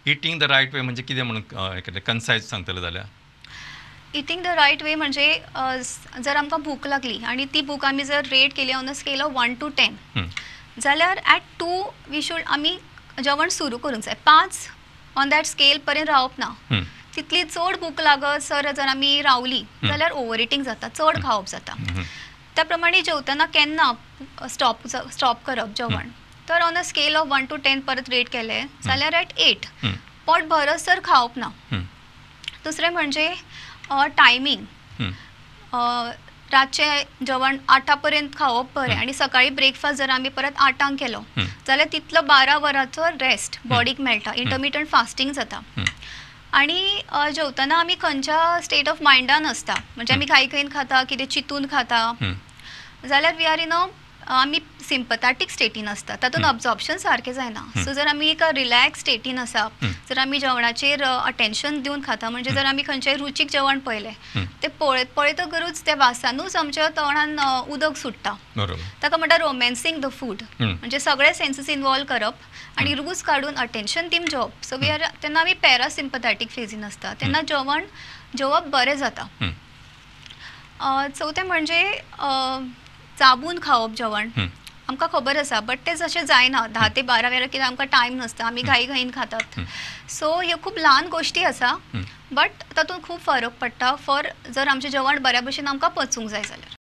Eating the right वे म्हणजे कितें म्हणून कन्सायज सांगतले जाल्यार? इटींग the right वे म्हणजे जर आमकां भूक लागली आनी ती भूक आमी जर रेट केली on a scale of 1 to 10 जाल्यार एट 2 we should आमी जेवण सुरू करूंक जाय. 5 ऑन that scale पर्यंत रावप ना. तितली चड भूक लागत सर जर आमी रावली जाल्यार ओवर इटींग जाता, चड खावप जाता. त्या प्रमाणे जेवतना केन्ना स्टॉप स्टॉप करप जेवण, तर on a scale of 1 to 10 परत रेट केले जाल्यार एट 8, पोट भरस तर खावप ना. दुसरें म्हणजे टायमींग, रातचें जेवण 8 पर्यंत खावप बरें आनी सकाळी ब्रेकफास्ट जर आमी परत 8 केलो जाल्यार तितलो 12 वरांचो रेस्ट बॉडीक मेळटा, इंटरमिटंट फास्टींग जाता. आनी जेवतना आमी खंयच्या स्टेट ऑफ मायंडान आसता, म्हणजे आमी घाई घाईन खाता, कितें चिंतून खाता जाल्यार we are in अ आमी सिंपथॅटीक स्टेटीन आसता, तातूंत अब्जॉर्प्शन सारकें जायना. सो जर आमी एका रिलॅक्स स्टेटीन आसा, जर आमी जेवणाचेर अटेन्शन दिवन खाता, म्हणजे जर आमी खंयचेय रुचीक जेवण पळयलें तें पळयत पळयतकरूच त्या वासानूच आमच्या तोंडान उदक सुट्टा, ताका म्हणटा रोमॅन्सींग the food. म्हणजे सगळे सेन्सीस इनवॉल्व करप आनी रूच काडून अटेन्शन दिवन जेवप. सो we are तेन्ना आमी पॅरासिम्पथॅटीक फेजीन आसता, तेन्ना जेवण जेवप बरें जाता. चवथें म्हणजे चाबून खावप जेवण. आमकां खबर आसा बट तें जशें जायना, 10 ते 12 वेळार कित्याक आमकां टायम नासता, आमी घाई घाईन खातात. सो ह्यो खूब ल्हान गोश्टी आसा बट तातूंत खूब फरक पडटा फॉर जर आमचें जेवण बऱ्या भशेन आमकां पचूंक जाय जाल्यार.